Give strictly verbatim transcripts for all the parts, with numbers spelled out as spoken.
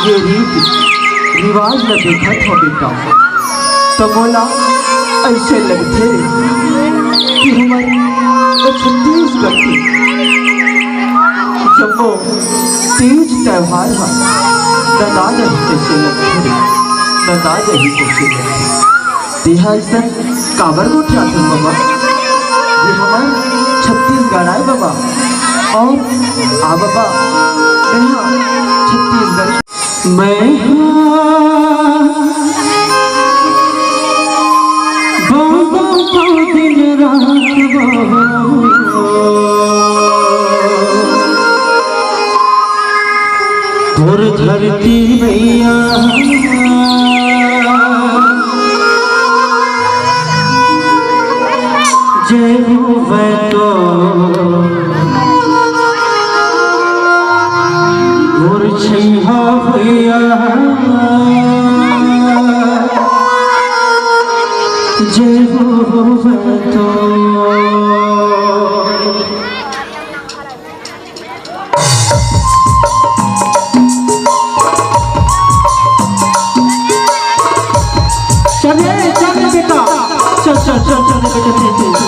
ये रीति रिवाज ल देखत हो बेटा, त मोला अइसे लगथे कि हमर ए छत्तीसगढ़ के जम्मो तीज त्योहार ह नंदा जही तइसे लगथे, नंदा जही तइसे लगथे। तेहा अइसन काबर गोठियाथन बाबा? ये हमर छत्तीसगढ़ आय बाबा। अउ आ बाबा, तेहा छत्तीसगढ़ मैं हा बाबा को दिन रात बाबा, तोर धरती मैया जय हो मैं तो मोर छैहा भैया, जय हो तो। चल रे, चल रे बेटा, चल, चल, चल, चल रे बेटा, चल, चल।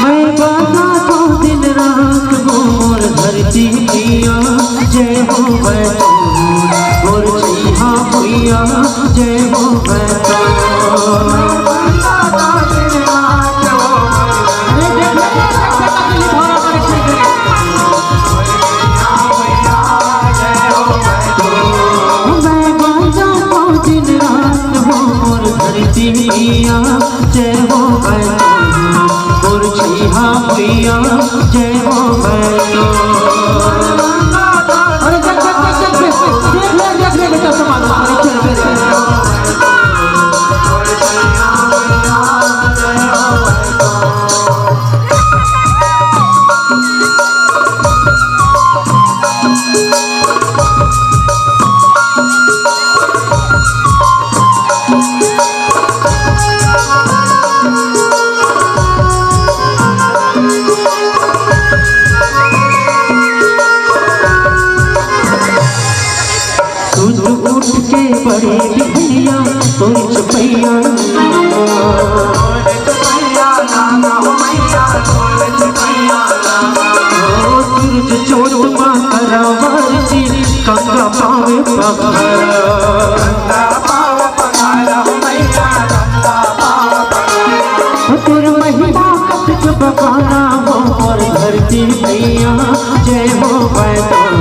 मैं गाना तो दिन रात मोर धरती मैया, जय हो बैतूल, मोर छैहा भैया, जय हो बैतूल। मैं बाजा पाँव दिन रात हो मोर धरती मैया, जय हो बैतूल, मोर छैहा भैया, जय हो बैतूल। अरे देख, देख, देख, देख, देख, देख ले, देख ले बेटा, समाज में चल, चल, चल। सुत उठ के बड़े बिहनिया तोर चपैया। ओ सूरज चोट मा करवार जी, गंगा पावे पखारा। तोर महिमा कत जब गाना हो मोर धरती मैया, जय हो बैतूल,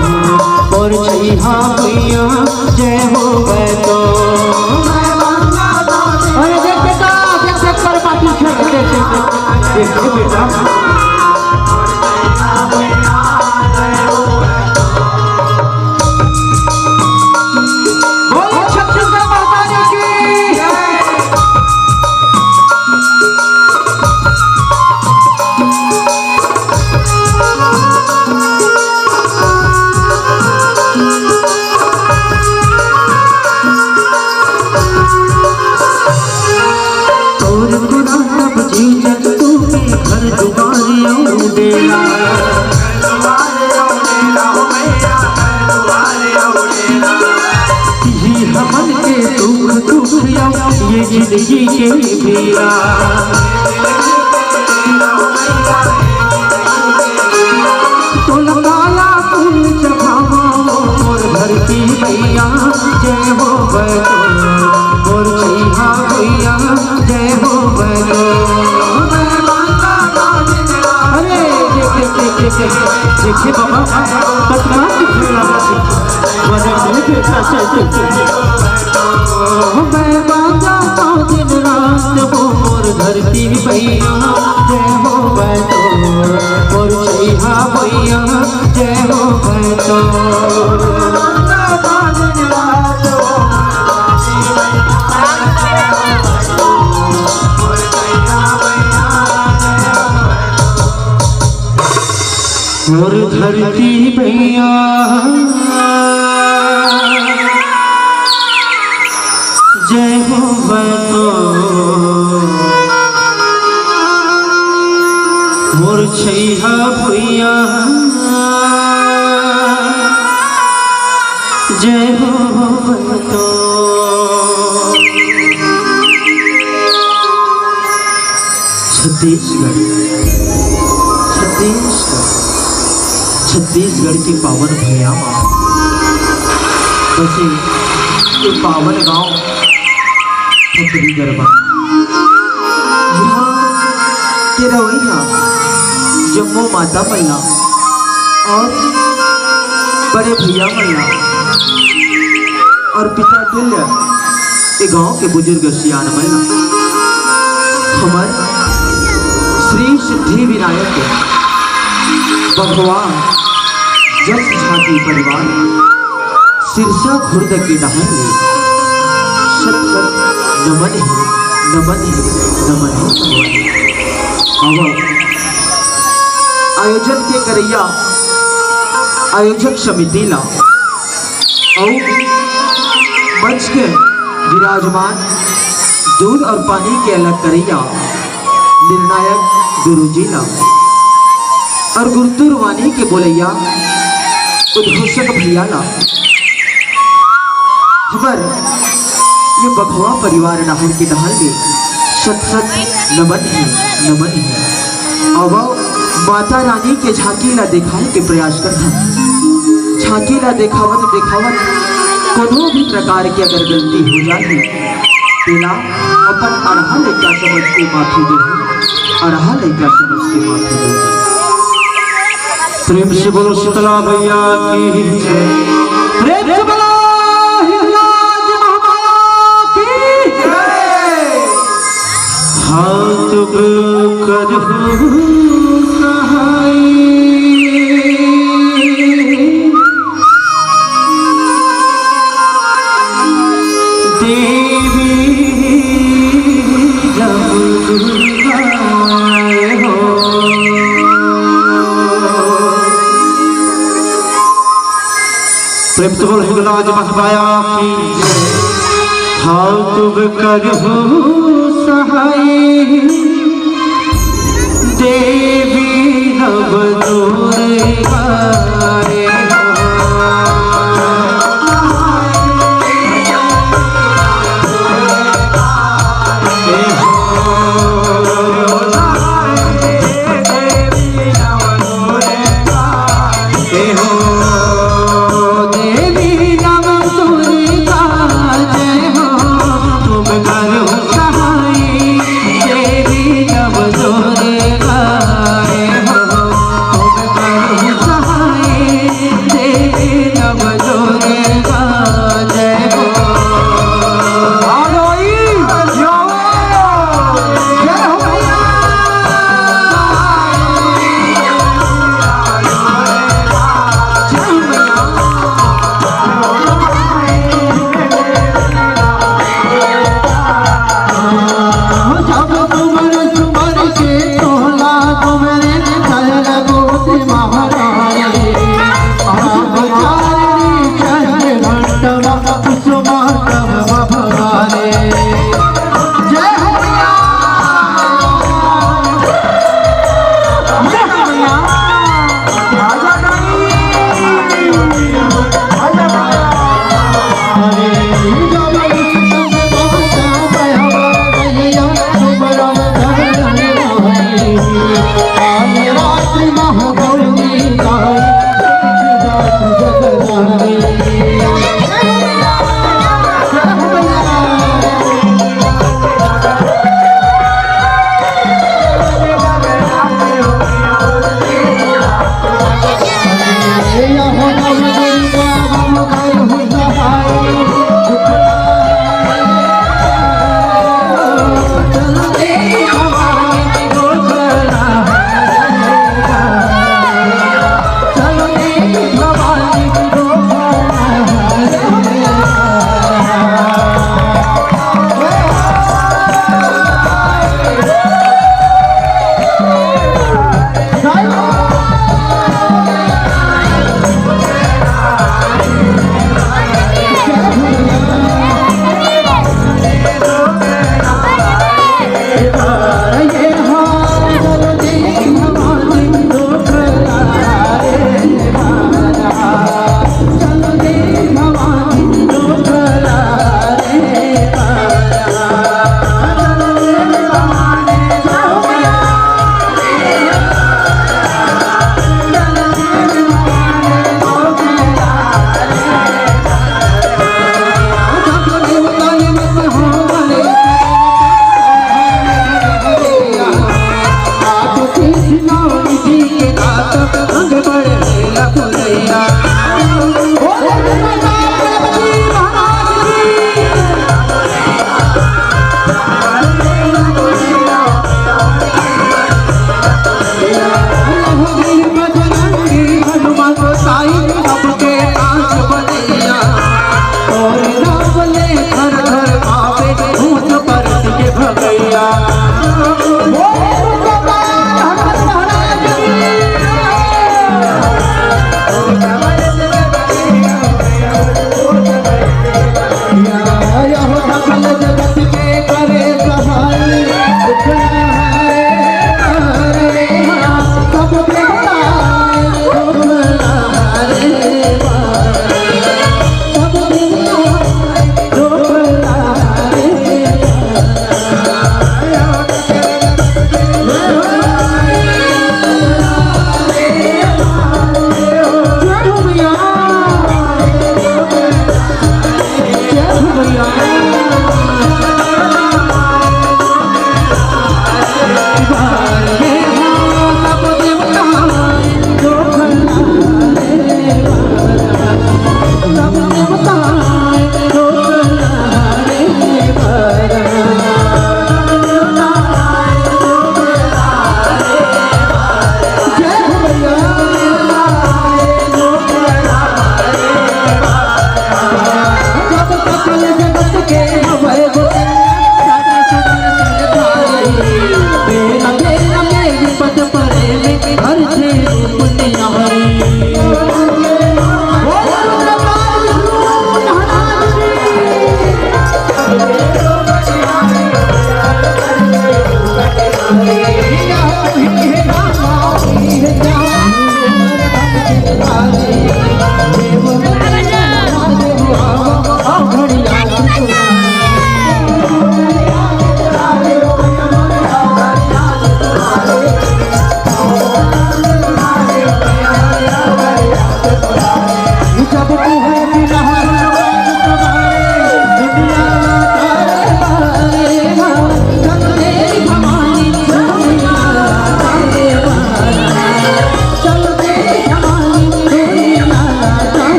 मोर छैहा भैया, जय हो बैतूल। अरे देख बेटा, देख, देख, पर पाती खेल, देख, देख, देख, देख, देख बेटा। बोलो छत्तीसगढ़ महारानी की। तोर गुना तब जी जग तू के घर दुआर अउ डेरा। तिही हमन के सुख दुख अउ ये जिंदगी के बेरा। तोला काला फूल चढ़ावा मोर धरती मैया, जय हो बैतूल, मोर छैहा भैया, जय हो बैतूल। अरे देख, देख, देख, देख, देख, देखिए बाबा, पतला दिखने लगा। मैं बाजा पाँव दिन रात हो मोर धरती मैया, जय हो बैतूल, मोर छैहा भैया, जय हो बैतूल। मोर धरती मैया, जय हो बैतूल। छैहा भुइया जय हो बंतो। छत्तीसगढ़, छत्तीसगढ़, छत्तीसगढ़ के पावन भुइयां मा बसे ये पावन गांव खपरी गरबा। इहाँ के रवइया जम्मो माता मन ला अउ बड़े भइया मन ला अउ पिता तुल्य ए गांव के बुजुर्ग सियान मन ला हमर श्री सिद्धि विनायक बघवा जस झांकी परिवार सिरसा खुर्द के डहर ले शत शत नमन हे, नमन हे, नमन हे भगवान। आवव आयोजन के करइया आयोजक समिति ला अउ मंच के विराजमान दूध अउ पानी के अलग करइया निर्णायक गुरुजी ला अउ गुरतुर वाणी के बोलइया उद्घोषक भइया ला हमर ये बघवा परिवार डहर के डहर ले शत शत नमन हे, नमन हे। आवव माता रानी के झांकी ला देखाए के प्रयास करथन। झांकी ला देखावत देखावत कोनो भी प्रकार के अगर गलती हो जाही तेला अपन अरहा लइका समझ के माफी देहू, अरहा लइका समझ के माफी देहू। प्रेम से बोलो शीतला मैया की जय। प्रेम से बोलो हिंगलाज महामाया की जय। हाथ करहु सहाय। देवी जब दुर्गा हो। प्रेम से बोल हिंगलाज महामाया की। हाथ करहु सहाय। देवी नव दुर्गा रे।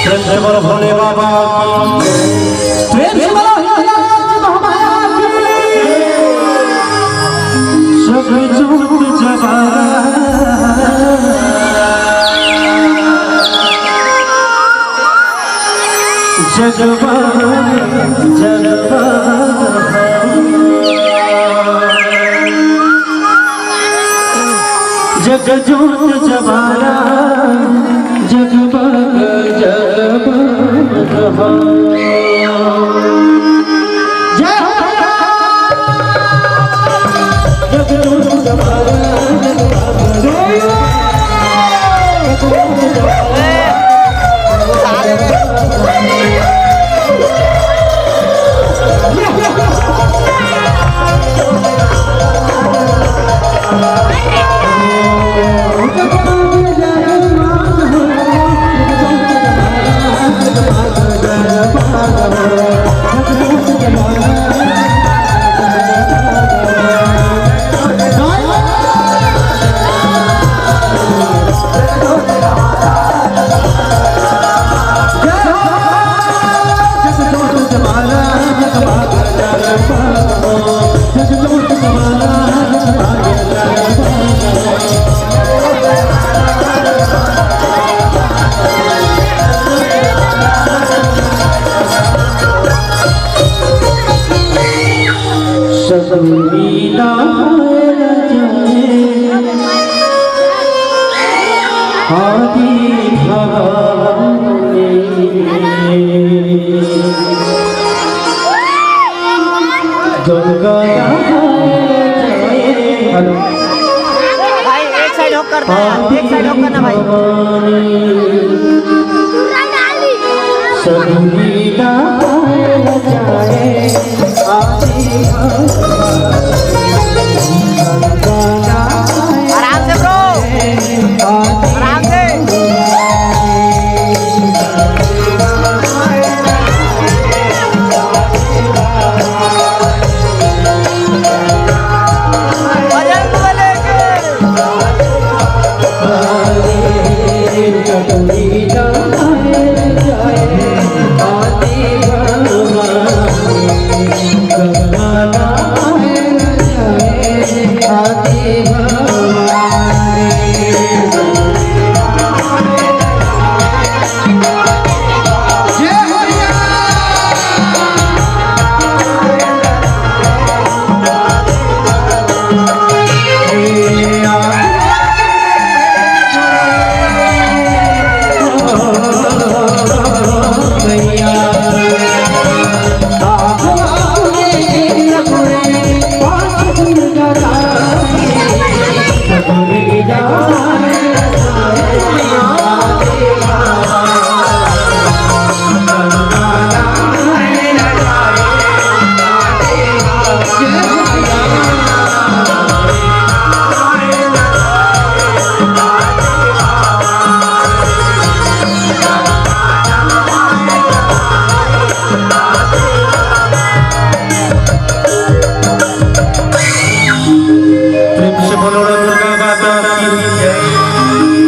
प्रेम से बोलो भोले बाबा की। प्रेम से बोलो हिंगलाज महाराज की। जग जोत जवारा, जगमग जगमग जग जोत जवारा, जगमग जगमग। जय हो। जग जोत जवारा, जगमग जगमग। सतुरी नारायण जय आदि भवानी। गंगा नारायण जय। हेलो। भाई, एक साइड होकर ना, एक साइड होकर ना भाई। आराम से ब्रो, आराम से।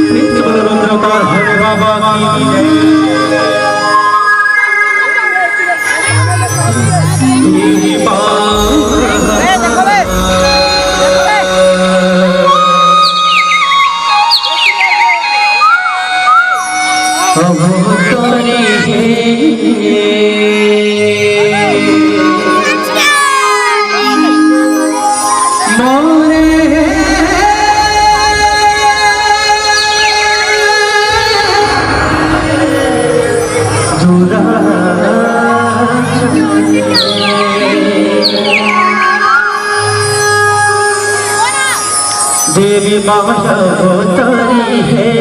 प्रेम से बोलो रुद्र अवतार हरि बाबा की जय। देवी माया अवतारी है,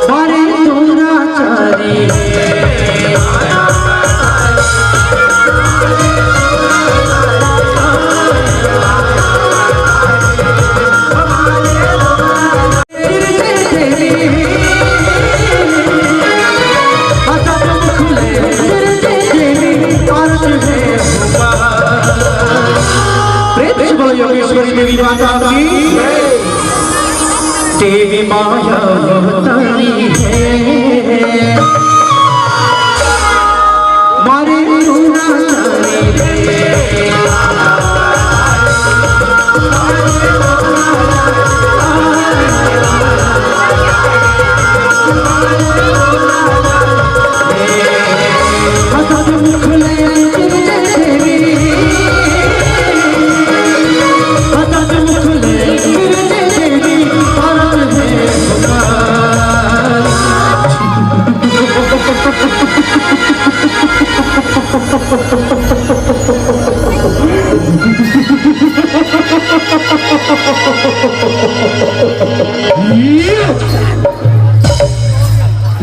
मारे दुराचारी है। प्रेम से बोलो योगेश्वरी देवी माता की। देवी माया अवतारी है, मारे दुराचारी है।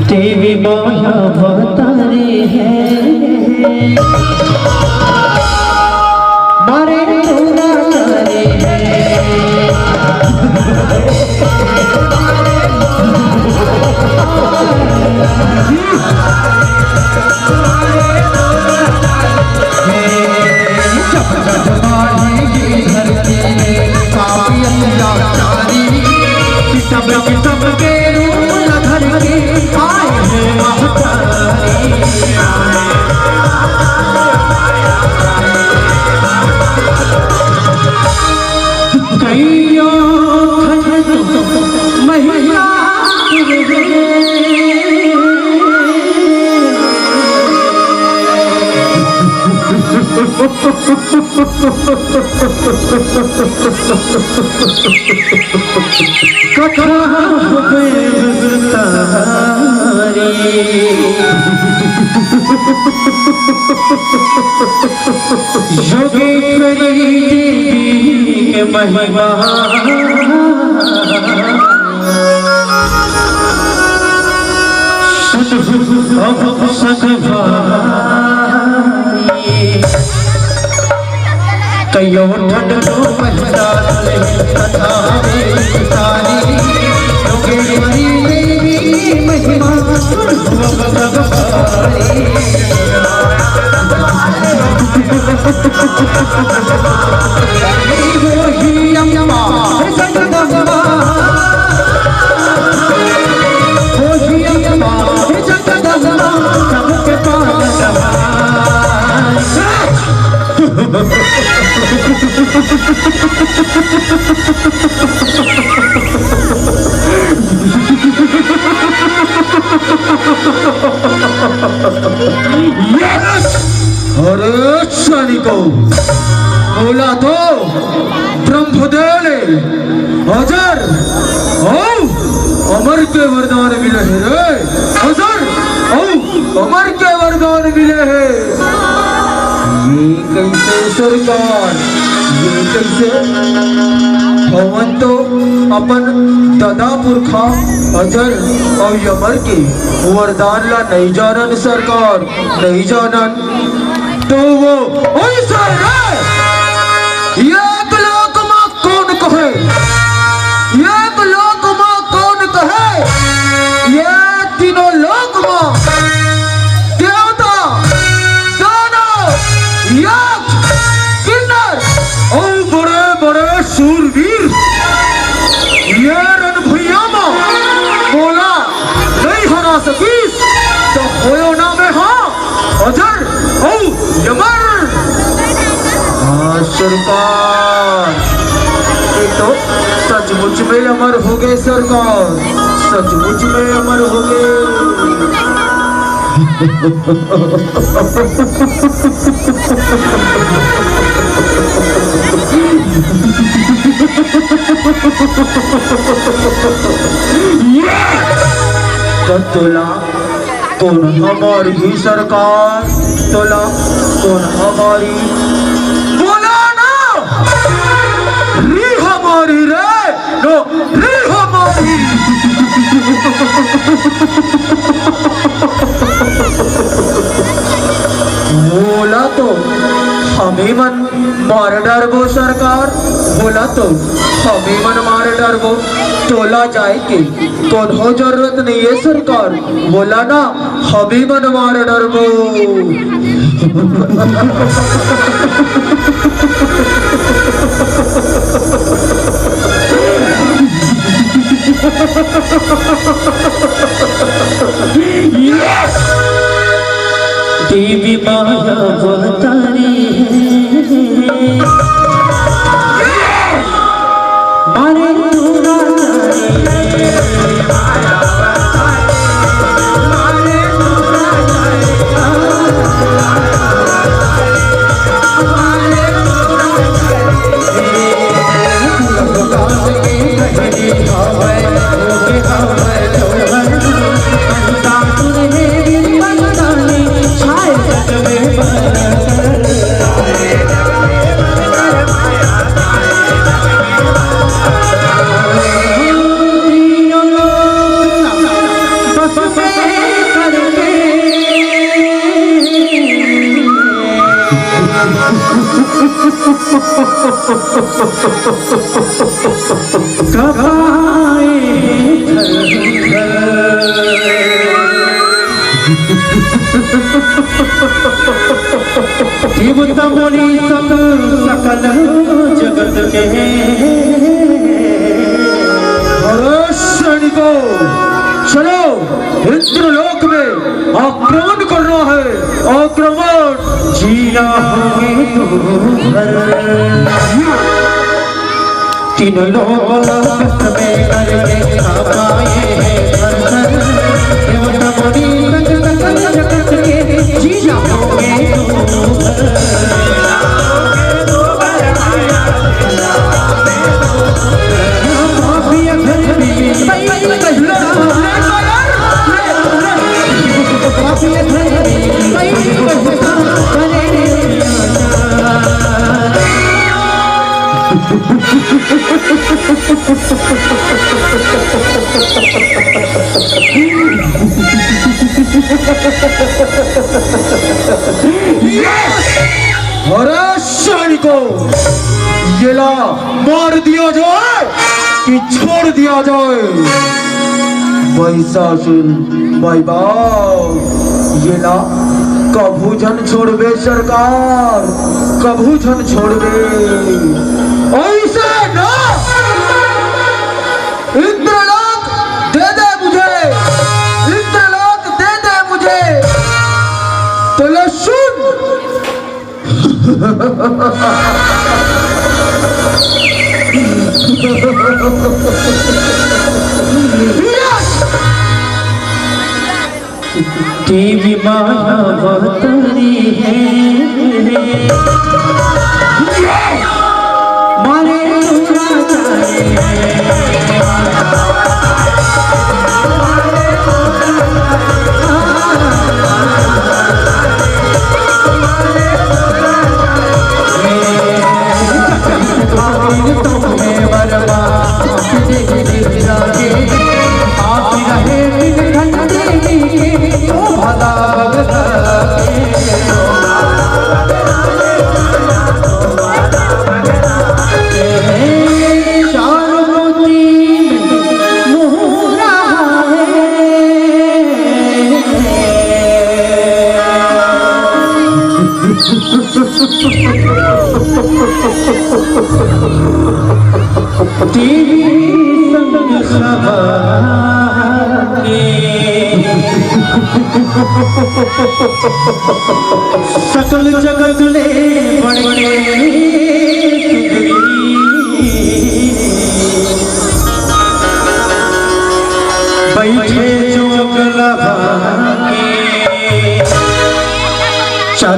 देवी माया अवतारी है, मारे दुराचारी है। कथा हो गई विस्तारी। योगेश्वरी देवी महिमा। सुन अब सखा। कयो ठन रो महता कथा में सारी, योगेश्वरी देवी महिमा सुन अब सखा। अरे सैनिकों, बोला तो ब्रह्मदेव ले अजर अउ अमर के वरदान मिले हे रे। अजर अउ अमर के वरदान मिले हे। ये कइसे सरकार, ये कइसे? हमन तो अपन ददा पुरखा अजर अउ अमर के वरदान ला नइ जानन सरकार, नइ जानन। तो वो ओइसे रे, एक लोक मा कोन कहे, एक लोक मा कोन कहे, ये तीनों लोक मा देवता, दानव, यक्ष, किन्नर अउ बड़े बड़े सूरवीर सरकार, ये तो सचमुच में अमर हो गए सरकार, सचमुच में अमर हो गए। तो तोला कोन ह मारही सरकार? तोला कोन ह मारही? बोला ना, री ह मारही रे, नो, री ह मारही। बोला तो हमी मन मार डरबो सरकार, बोला तो हमी मन मार डरबो। तोला जाए के कोनो जरूरत नहीं है सरकार, बोला ना, हमी मन मार डरबो। देवी माया अवतारी है। मारे तू राजा रे। देवता मुनि सब सकल जगत के। अरे सैनिकों, चलो इंद्रलोक में आक्रमण करना है, आक्रमण। जीना हमें तू भर। तीन लोक में करके छापाए हैं धर धर। देवता मुनि तक सकल जगत के जीना हमें तू भर। अरे सैनिकों, येला मार दिया जाए कि छोड़ दिया जाए? महिषासुर भाई बाप, येला कभू झन छोड़बे सरकार, कभू झन छोड़बे। ऐसे ना, इंद्रलोक दे दे मुझे, इंद्रलोक दे दे मुझे। तो ले सुन, देवी माया अवतारी है। मारे तू राजा है। तेरी संग सभा के सकल जगत ले बढ़ के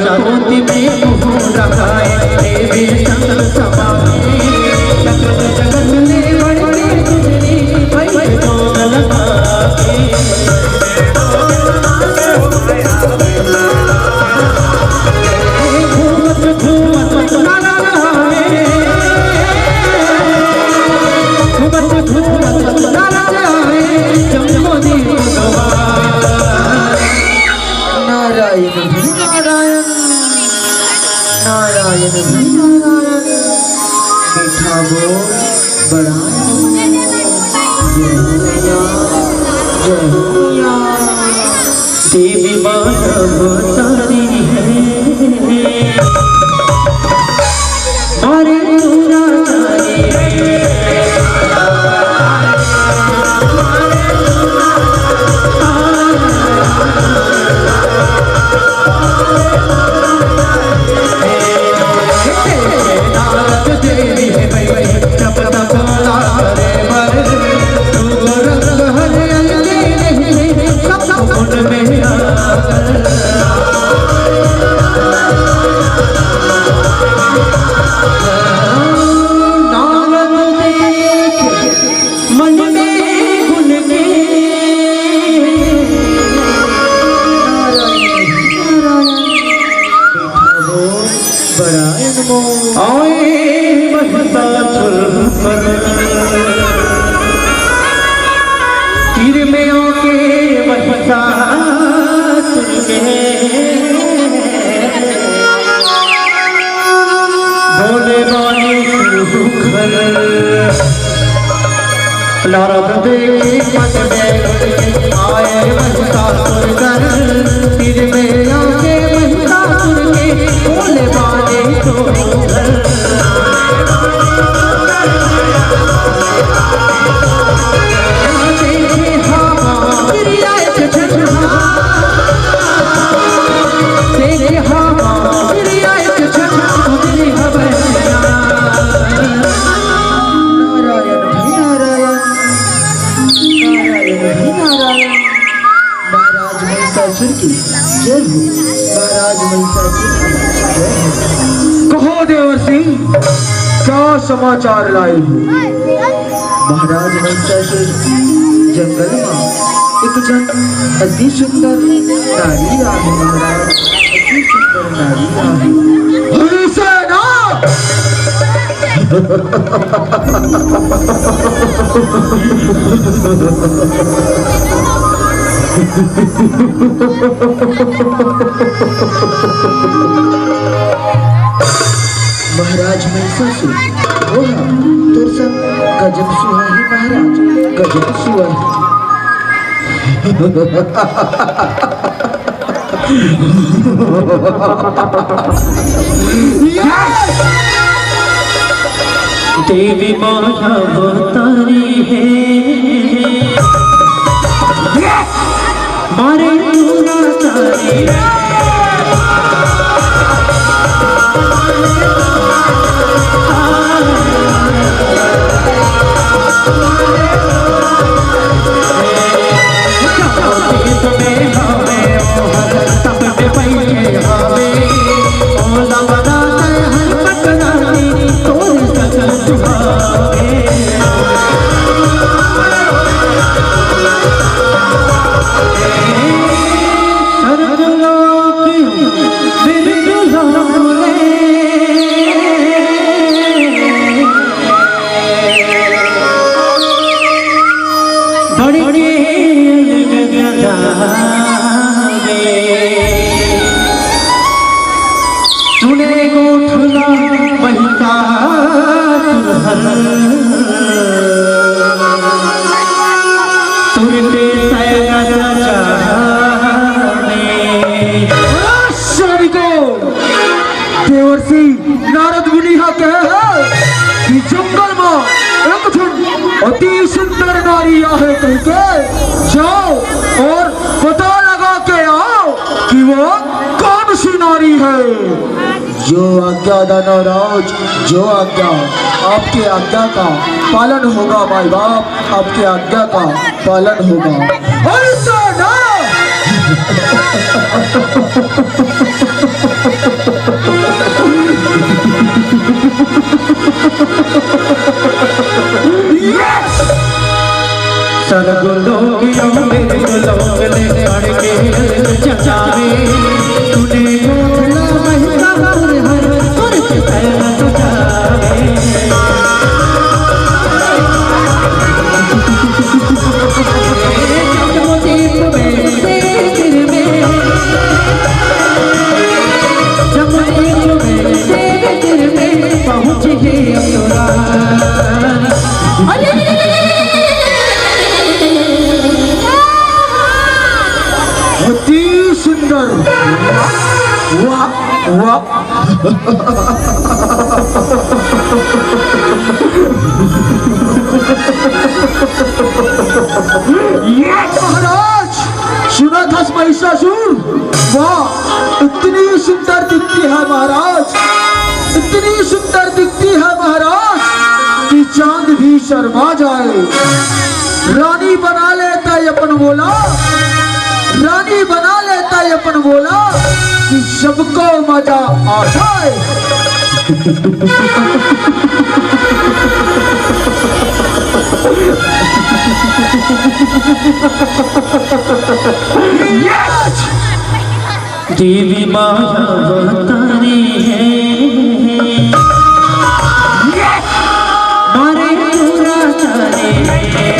ज्योति में मुँह लगाए, देवी संग समाए, सकल जगत में बढ़ के तुझरी, पैर जोड़ लगा के। घूमत घूमत नारायण, घूमत घूमत नारायण, जम्बो दीप गवा। नारायण, नारायण, नारायण, नारायण। मीठा बोल, बड़ा जय हो मैया, जय हो मैया। देवी माया अवतारी है, मारे तू राजा रे। मन में गुण के नारायण, नारायण, मीठा बोल, बड़ा अनमोल। आए महिषासुर पर, तीर में आके महिषासुर के बोले बानी सुखल। नारद देखे मन में उनके, आए महिषासुर कर, तीर में आके महिषासुर के बोले बानी सुखल। देखे हवा फिर आए छछन, देखे हवा फिर आए छछन, उगली हवा। नारायण भाई नारायण, नारायण भाई नारायण। महाराज महिषासुर की जय हो, महाराज महिषासुर की जय हो। कहो देवर सिंह, क्या समाचार लाए हो? महाराज महिषासुर, जंगल मा एक झन अति सुंदर नारी आहे महाराज, अति सुंदर नारी आहे। हरि सेना! महाराज महिषासुर, ओहा तोर संग गजब सुहाही महाराज, गजब सुहाही। देवी माया अवतारी है। मारे तू राजा रे। सुने गोठला महिषासुर हर, तुरते सैन सजावे। देवर्षि नारद मुनि हा कहे हे कि जंगल मा एक झन अति सुंदर नारी आहे कहिके, जाओ और पता लगा के आओ कि वो कौन सी नारी है। जो आज्ञा दानव राज, जो आज्ञा, आपके आज्ञा का पालन होगा माई बाप, आपके आज्ञा का पालन होगा। अरे सेना! सरगुलोक या मृगलोक ले चढ़ के जगावे, तूने गोखला महिका हर हर सुर के सहमत जावे। जम्मू दीप में तेरे दिल में, जम्मू दीप में तेरे दिल में पहुँच गई अब तो रानी। अरे! अति सुंदर। वाह, वाह। महाराज, सुना था महिषासुर? वाह, इतनी सुंदर दिखती है महाराज, इतनी सुंदर दिखती है महाराज कि चांद भी शर्मा जाए। रानी बना लेता ये अपन बोला, रानी बना लेता ये अपन बोला कि सबको मजा आ जाए। Yes! देवी माया अवतारी है, मारे पूरा तारी है।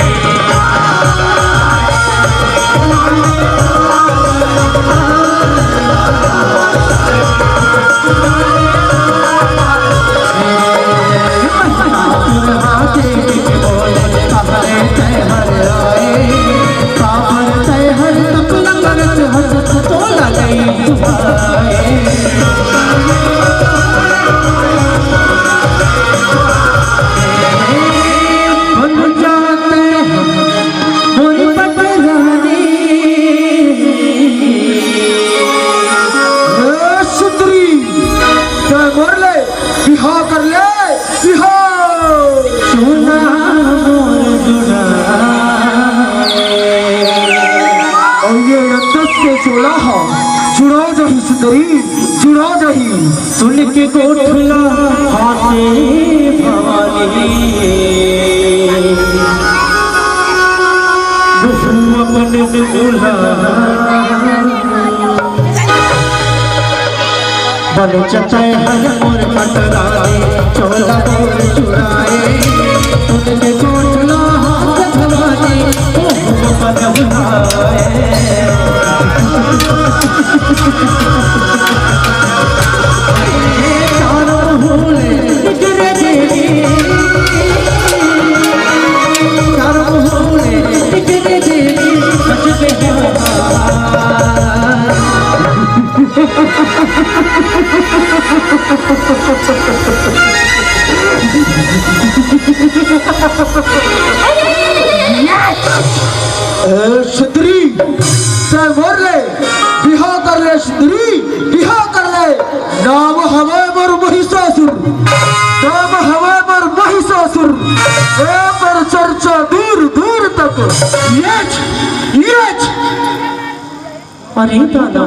ए सुंदरी, तैं मोर ले बिहाव कर ले, बिहाव। सोना मोर जुड़ा। अउ ये अंदर के चोला ह, जुड़ा जाही सुंदरी, जुड़ा जाही। सुन के गोठला हाथे भवानी, बहू अपन बुला। बल चतय हर मोर कटराए, चोला मोर चुराए, सुन के चोटला हाथ धराए, मुँह पर बुलाए। चारों भूले बिगड़ देवी, चारों भूले बिगड़ देवी, बच गया। ए सुंदरी, तैं मोर ले बिहाव कर ले सुंदरी, बिहाव कर ले। नाम हवय मोर महिषासुर, नाम हवय मोर महिषासुर। ए पर चर्चा दूर दूर तक। येच, येच। अरे दादा,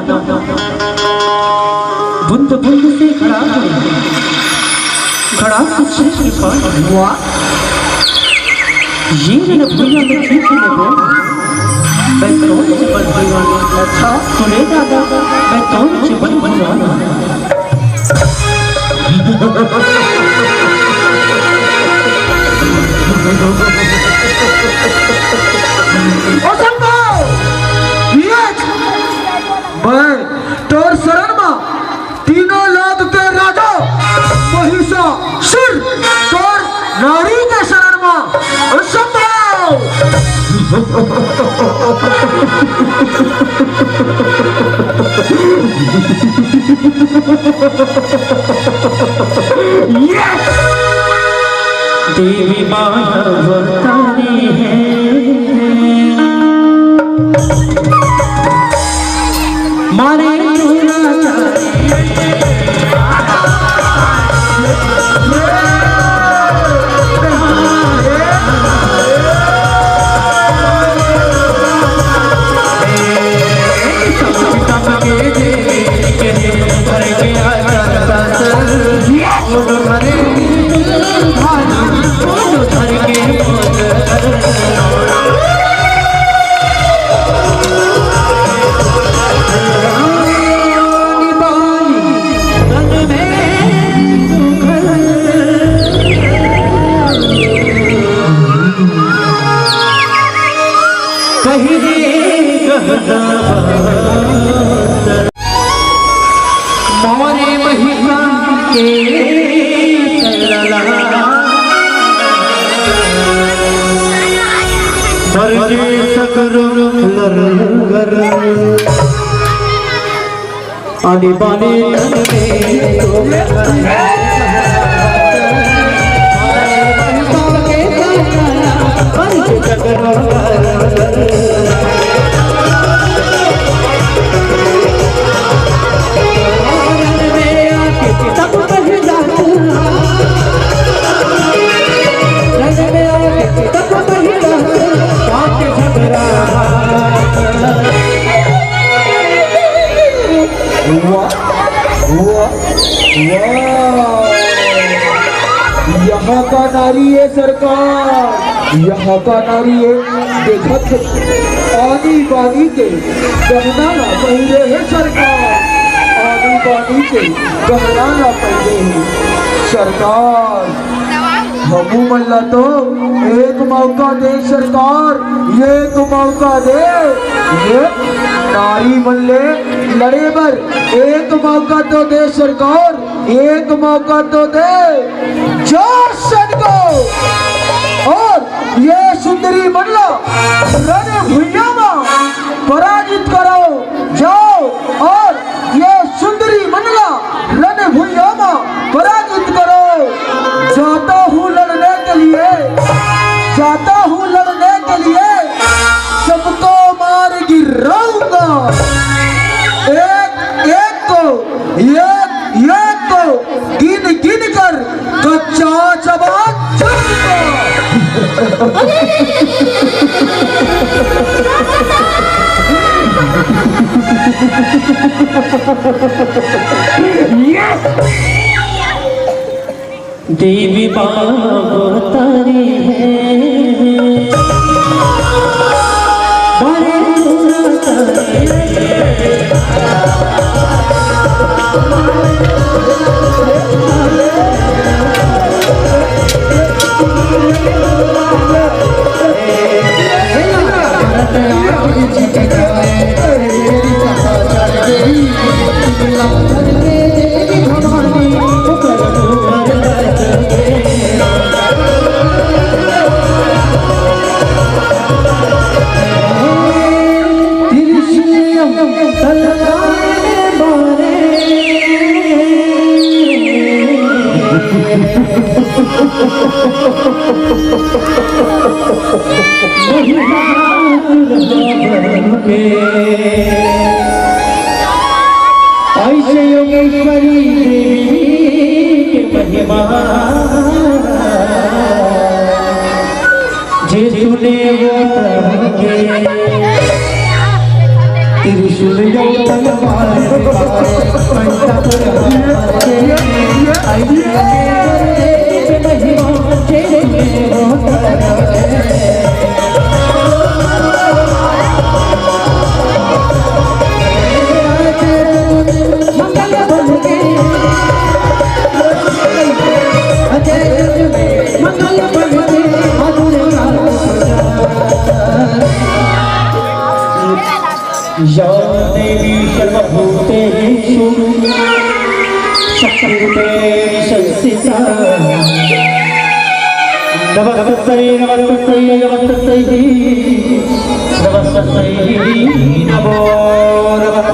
बूंद बूंद से घड़ा घड़ा, घड़ा से चीज के पानी। वाह। ये रे भुइयां में खींच लेबो, मैं तोर से बड़ भुइयां। अच्छा। सुने दादा, मैं तोर से बड़ भुइयां। असंभव! ये मैं तोर शरण म तीनों लोक के राजा महिषासुर तोर नारी के शरण म असंभव। Yes! देवी माया अवतारी है। मारे मोरे महिमा के तरला, स्वर्गे सगरो लरगर। आनी बानी तन में तो वाह, वाह, वाह। यहाँ का नारी है सरकार, यहाँ का नारी है। देखत आनी बानी के गहना ला पहिरे है सरकार, आनी बानी के गहना ला पहिरे है सरकार। हमू मन ला तो एक मौका दे सरकार, एक मौका दे, ये नारी मन ले लड़े बर एक मौका तो दे सरकार, एक मौका तो दे। जाओ सैनिकों, और ये सुंदरी मन ला रण भुइयां मा पराजित करो। जाओ और ये सुंदरी मन ला रण भुइयां मा पराजित करो। जाता हूँ लड़ने के लिए, जाता हूँ लड़ने के लिए, सबको मार गिराऊंगा। एक एक को, एक एक को गिन गिन कर कच्चा चबा जाऊंगा। देवी बाबा तारी है, बड़े बुरा तारी है। ऐसे योगेश्वरी देवी के महिमा, जे सुने वो प्रभु के। त्रिशूल यो तलवार, पंचपुर हाथ के। ऐसे योगेश्वरी देवी के महिमा, जे सुने वो प्रभु के। या देवी सर्वभूतेषु शक्तिरूपेण संस्थिता। नमस्तस्यै, नमस्तस्यै, नमस्तस्यै, नमस्तस्यै नमो नमः।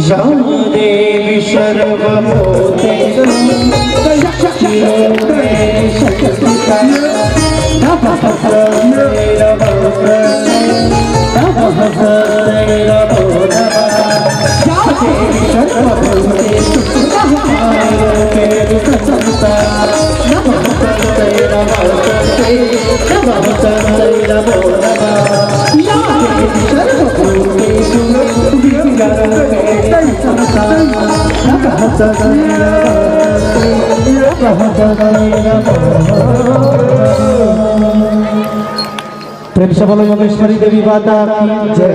या देवी सर्वभूतेषु शक्तिरूपेण संस्थिता। नमस्तस्यै नमो नमः। नमस्तस्यै नमो नमः। या देवी सर्वभूतेषु शक्तिरूपेण संस्थिता। नमस्तस्यै नमो नमः। नमस्तस्यै नमो नमः। या देवी सर्वभूतेषु विद्यारूपेण संस्थिता। नमस्तस्यै नमो नमः। प्रेम से बोलो योगेश्वरी देवी माता की जय।